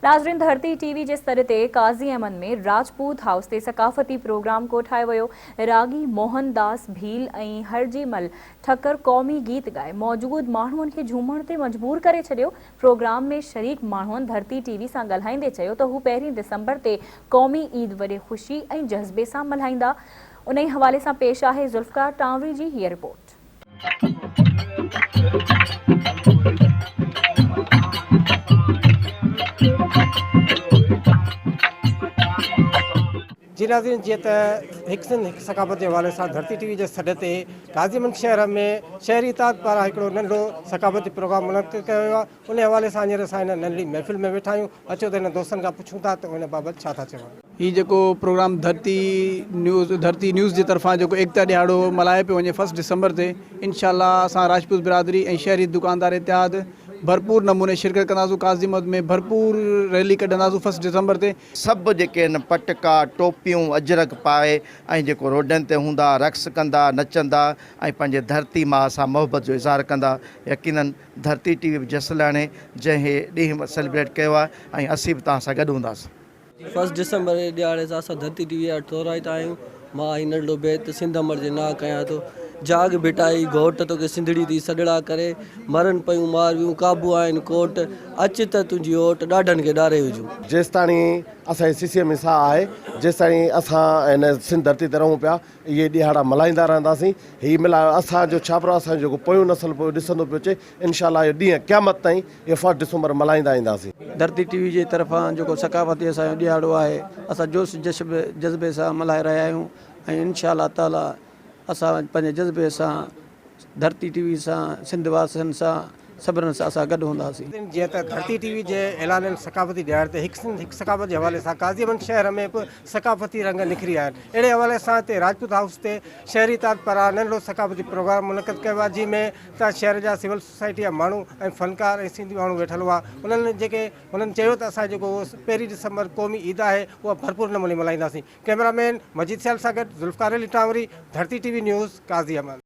ناظرين ڌرتي ٽي وي جي سڏ تي قاضي احمد ۾ راجپوت هائوس تي ثقافتي پروگرام ڪوٺايو ويو، راڳي موهن داس ڀيل ۽ هرجي مل ٺڪر قومي گيت ڳائي موجود ماڻهن کي جهومڻ تي مجبور ڪري ڇڏيو، پروگرام ۾ شريڪ ماڻهن ڌرتي ٽي وي سان ڳالهائيندي چيو ته هو پهرين ڊسمبر تي قومي عيد وڏي خوشي ۽ جذبي سان ملهائيندا، انهي حوالي سان پيش آهي ذوالفقار ٽانوري جي هيء رپورٽ. جي ناظرين جيئن ته هڪ سنڌ هڪ ثقافت جي حوالي سان ڌرتي ٽي وي جي سڏ تي غازي احمد شهر ۾ شهري اتحاد پاران هڪڙو ننڍڙو ثقافتي پروگرام منعقد ڪيو ويو آهي ان حوالي سان هينئر اسان هن ننڍڙي محفل ۾ ويٺا آهيون اچو ته هن دوستن کان پڇون ٿا ته ان بابت ڇا ٿا چون. هي جيڪو پروگرام ڌرتي نيوز ڌرتي نيوز جي طرفان جيڪو ايڪتا ڏهاڙو ملهايو پيو وڃي فرسٽ ڊسمبر تي انشاء الله اسان راجپوت برادري ۽ شهري دڪاندار اتحاد ڀرپور نموني شرڪت ڪنداسون قاضي محمد ۾ ڀرپور ريلي ڪڍنداسون فرسٽ ڊسمبر تي. سڀ جيڪي آهن پٽڪا، ٽوپيون، اجرڪ پائي ۽ جيڪو روڊن تي هوندا، رقص ڪندا، نچندا ۽ پنهنجي ڌرتي ماء سان محبت جو اظهار ڪندا. يقينن ڌرتي ٽي وي به جس لهڻي جنهن هي ڏينهن سيلبريٽ ڪيو آهي ۽ اسين به توهان سان گڏ هونداسين. فرسٽ ڊسمبر جي ڏهاڙي سان اسان ڌرتي ٽي وي جا ٿورائتا آهيون. مان هي ننڍڙو بيت سنڌ امڙ جي نانء ڪيان ٿو. جاڳ ڀٽائي گهوٽ توکي سنڌڙي ٿي سڏڙا ڪري، مرن پيون مارويون قابو آهن ڪوٽ، اچ ته تنهنجي اوٽ ڏاڍن کي ڏاري وجهون. جيستاڻي اسان جي سيسيء ۾ ساهه آهي، جيستاڻي اسان هن سنڌ ڌرتي تي رهون پيا، اهي ڏهاڙا ملهائيندا رهنداسين. هي ملهايو اسان جو ڇا پر اسان جو جيڪو پويون نسل پيو ڏسندو پيو اچي، انشاء الله اهو ڏينهن قيامت تائين اهو فرسٽ ڊسمبر ملهائيندا اينداسين. ڌرتي ٽي وي جي طرفان جيڪو ثقافتي اسان جو ڏهاڙو آهي اسان جوش جذبي سان ملهائي رهيا آهيون ۽ انشاء الله تعالي اسان پنهنجي جذبي سان ڌرتي ٽي وي سان سنڌ واسين سان سڀني سان اسان گڏ هونداسين. جيئن ته ڌرتي ٽي وي جي اعلانيل ثقافتي ڏهاڙي تي هڪ سنڌ هڪ ثقافت جي حوالي سان قاضي احمد شهر ۾ به ثقافتي رنگ نکري آيا آهن اهڙي حوالي سان هتي راجپوت هائوس تي شهري اتحاد پاران ننڍڙو ثقافتي پروگرام منعقد ڪيو ويو آهي جنهن ۾ ته شهر جا سول سوسائٽي جا ماڻهو ۽ فنڪار ۽ سنڌي ماڻهو ويٺل هئا انهن جيڪي هنن چيو ته اسان جيڪو پهرين ڊسمبر قومي عيد آهي اها ڀرپور نموني ملهائينداسين ڪئميرا مين مجيد سيال سان گڏ Zulfiqar Ali Tanwari Dharti T V news Qazi Ahmed.